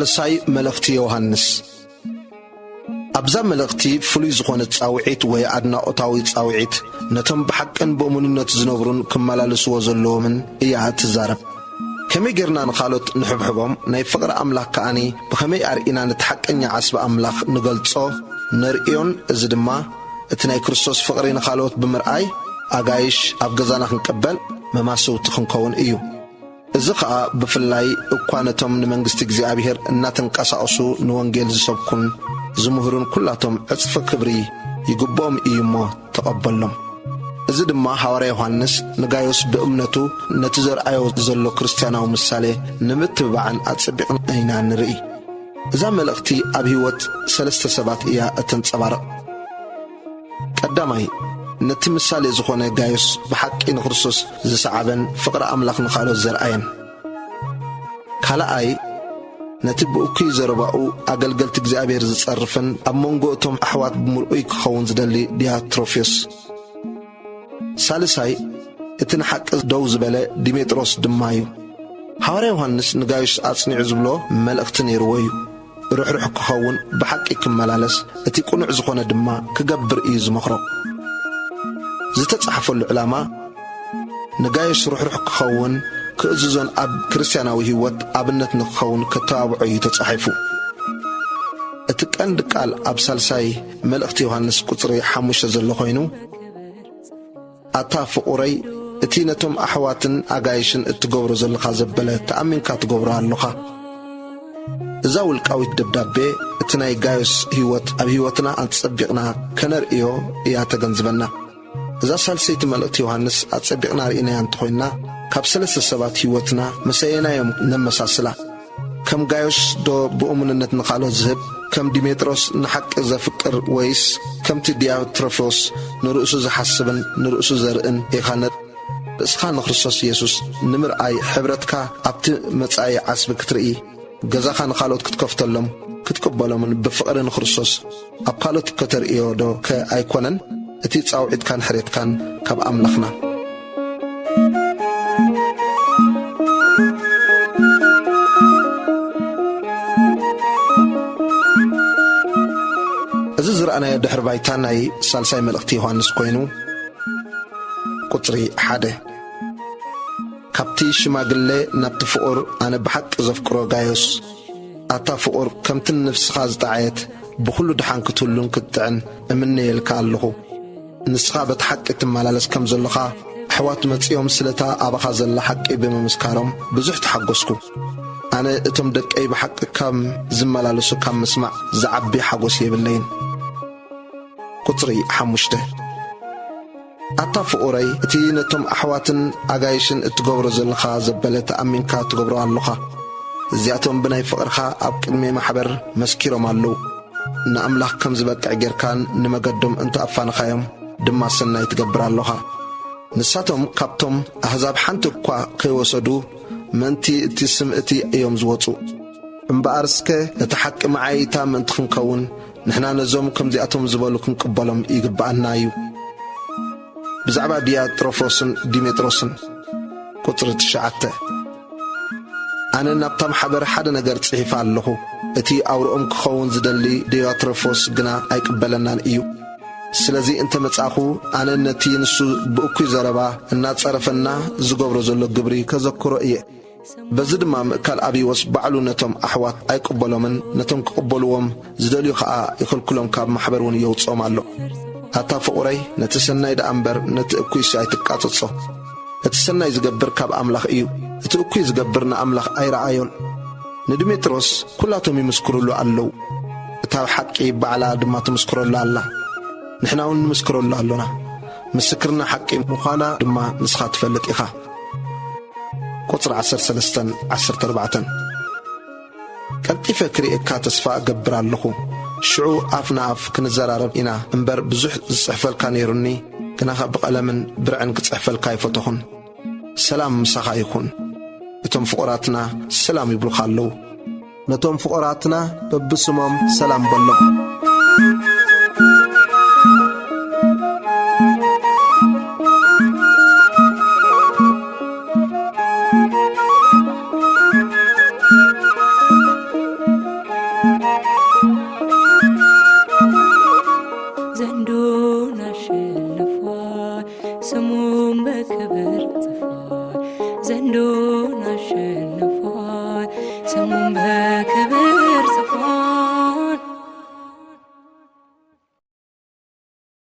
ሳልሳይ መልእኽቲ ዮሃንስ። ኣብዛ መልእኽቲ ፍሉይ ዝኾነ ጻውዒት ወይ ኣድናቖታዊ ጻውዒት ነቶም ብሓቅን ብእሙንነት ዝነብሩን ክመላለስዎ ዘለዎምን እያ እትዛረብ። ከመይ ጌርና ንኻልኦት ንሕብሕቦም፣ ናይ ፍቕሪ ኣምላኽ ከኣኒ ብኸመይ ኣርኢና ነቲ ሓቀኛ ዓስቢ ኣምላኽ ንገልጾ፣ ነርእዮን፣ እዚ ድማ እቲ ናይ ክርስቶስ ፍቕሪ ንኻልኦት ብምርኣይ፣ ኣጋይሽ ኣብ ገዛና ክንቅበል መማስውቲ ክንከውን እዩ። እዚ ኸኣ ብፍላይ እኳ ነቶም ንመንግስቲ እግዚኣብሔር እናተንቀሳቐሱ ንወንጌል ዝሰብኩን ዝምህሩን ኩላቶም ዕጽፊ ክብሪ ይግብኦም እዩ እሞ ተቐበሎም። እዚ ድማ ሃዋርያ ዮሃንስ ንጋዮስ ብእምነቱ ነቲ ዘርኣዮ ዘሎ ክርስትያናዊ ምሳሌ ንምትብባዕን ኣጸቢቕና ኢና ንርኢ። እዛ መልእኽቲ ኣብ ህይወት ሰለስተ ሰባት እያ እተንጸባርቕ። ቀዳማይ፣ ነቲ ምሳሌ ዝኾነ ጋዮስ ብሓቂ ንክርስቶስ ዝሰዓበን ፍቕሪ ኣምላኽ ንኻልኦት ዘርኣየን። ካልኣይ፣ ነቲ ብእኩይ ዘረባኡ ኣገልገልቲ እግዚኣብሔር ዝጸርፍን ኣብ መንጎ እቶም ኣሕዋት ብምርኡይ ክኸውን ዝደሊ ዲያትሮፊዮስ። ሳልሳይ፣ እቲ ንሓቂ ደው ዝበለ ዲሜጥሮስ ድማ እዩ። ሃዋርያ ዮሃንስ ንጋዩስ ኣጽኒዑ ዝብሎ መልእኽቲ ነይርዎ እዩ። ርሕሩሕ ክኸውን፣ ብሓቂ ክመላለስ፣ እቲ ቅኑዕ ዝኾነ ድማ ክገብር እዩ ዝመኽሮ። ዝተጻሕፈሉ ዕላማ ንጋዩስ ርሕሩሕ ክኸውን፣ ክእዝዞን ኣብ ክርስትያናዊ ህይወት ኣብነት ንክኸውን ከተባብዖ እዩ ተጻሒፉ። እቲ ቀንዲ ቃል ኣብ ሳልሳይ መልእኽቲ ዮሃንስ ቁጽሪ ሓሙሽተ ዘሎ ኮይኑ፣ ኣታ ፍቑረይ፣ እቲ ነቶም ኣሕዋትን ኣጋይሽን እትገብሮ ዘለኻ ዘበለ ተኣሚንካ ትገብሮ ኣሎኻ። እዛ ውልቃዊት ደብዳቤ እቲ ናይ ጋዮስ ህይወት ኣብ ህይወትና ኣጸቢቕና ከነርእዮ እያ ተገንዝበና። እዛ ሳልሰይቲ መልእኽቲ ዮሃንስ ኣጸቢቕና ርኢናያ እንተኾይንና፣ ካብ ሰለስተ ሰባት ህይወትና መሰየናዮም ነመሳስላ። ከም ጋዮስ ዶ ብእሙንነት ንኻልኦት ዝህብ፣ ከም ዲሜጥሮስ ንሓቂ ዘፍቅር፣ ወይስ ከምቲ ዲያትሮፎስ ንርእሱ ዝሓስብን ንርእሱ ዘርእን ኢኻ ንር-? ርእስኻ ንክርስቶስ ኢየሱስ ንምርኣይ፣ ሕብረትካ ኣብቲ መጻኢ ዓስቢ ክትርኢ፣ ገዛኻ ንኻልኦት ክትከፍተሎም፣ ክትቅበሎምን ብፍቕሪ ንክርስቶስ ኣብ ካልኦት ከተርእዮ ዶ ከ ኣይኮነን? እቲ ጻውዒትካን ሕሬትካን ካብ ኣምላኽና። እዚ ዝረኣናዮ ድሕሪ ባይታ ናይ ሳልሳይ መልእኽቲ ዮሃንስ ኮይኑ፣ ቁጽሪ ሓደ፣ ካብቲ ሽማግለ ናብቲ ፍቑር ኣነ ብሓቂ ዘፍቅሮ ጋዮስ፣ ኣታ ፍቑር፣ ከምቲ ንነፍስኻ ዝጠዓየት ብኹሉ ደሓን ክትህሉን ክትጥዕን እምነየልካ ኣለኹ። ንስኻ በቲ ሓቂ ትመላለስ ከም ዘሎኻ፣ ኣሕዋት መጺኦም ስለታ ኣባኻ ዘላ ሓቂ ብምምስካሮም ብዙሕ ተሓጎስኩ። ኣነ እቶም ደቀይ ብሓቂ ከም ዝመላለሱ ካብ ምስማዕ ዝዓቢ ሓጎስ የብለይን። ቁጽሪ ሓሙሽተ፣ ኣታ ፍቑረይ፣ እቲ ነቶም ኣሕዋትን ኣጋይሽን እትገብሮ ዘለኻ ዘበለ ተኣሚንካ ትገብሮ ኣሎኻ። እዚኣቶም ብናይ ፍቕርኻ ኣብ ቅድሚ ማሕበር መስኪሮም ኣለዉ። ንኣምላኽ ከም ዝበቅዕ ጌርካን ንመገዶም እንተ ኣፋንኻዮም ድማ ሰናይ ትገብር ኣሎኻ። ንሳቶም ካብቶም ኣህዛብ ሓንቲ እኳ ከይወሰዱ፣ ምእንቲ እቲ ስም እቲ እዮም ዝወጹ። እምበኣር እስከ ነቲ ሓቂ መዓይይታ ምእንቲ ክንከውን፣ ንሕና ነዞም ከምዚኣቶም ዝበሉ ክንቅበሎም ይግብኣና እዩ። ብዛዕባ ዲያጥሮፎስን ዲሜጥሮስን፣ ቁጽሪ ትሽዓተ። ኣነ ናብታ ማሕበር ሓደ ነገር ጽሒፈ ኣለኹ። እቲ ኣውርኦም ክኸውን ዝደሊ ዲያጥሮፎስ ግና ኣይቅበለናን እዩ። ስለዚ እንተ መጻኹ፣ ኣነ ነቲ ንሱ ብእኩይ ዘረባ እናጸረፈና ዝገብሮ ዘሎ ግብሪ ከዘክሮ እየ። በዚ ድማ ምእካል ኣቢዎስ ባዕሉ ነቶም ኣሕዋት ኣይቅበሎምን፣ ነቶም ክቕበልዎም ዝደልዩ ኸኣ ይኽልክሎም፣ ካብ ማሕበር እውን የውጽኦም ኣሎ። ኣታ ፍቑረይ፣ ነቲ ሰናይ ደኣ እምበር ነቲ እኩይሲ ኣይትቃጸጾ። እቲ ሰናይ ዝገብር ካብ ኣምላኽ እዩ፣ እቲ እኩይ ዝገብር ንኣምላኽ ኣይረኣዮን። ንድሜጥሮስ ኩላቶም ይምስክሩሉ ኣለዉ፣ እታ ሓቂ ባዕላ ድማ ትምስክረሉ ኣላ። ንሕና እውን ንምስክረሉ ኣሎና፣ ምስክርና ሓቂ ምዃና ድማ ንስኻ ትፈልጥ ኢኻ። ቁጽሪ ዓሰርተ ሰለስተን ዓሰርተ ኣርባዕተን። ቀልጢፈ ክርእየካ ተስፋ እገብር ኣለኹ። ሽዑ ኣፍ ንኣፍ ክንዘራረብ ኢና እምበር፣ ብዙሕ ዝጽሕፈልካ ነይሩኒ፣ ግናኸ ብቐለምን ብርዕን ክጽሕፈልካ ኣይፈተኹን። ሰላም ምሳኻ ይኹን። እቶም ፍቑራትና ሰላም ይብሉኻ ኣለዉ። ነቶም ፍቑራትና በብስሞም ሰላም በሎም። ዘንዶና ሸን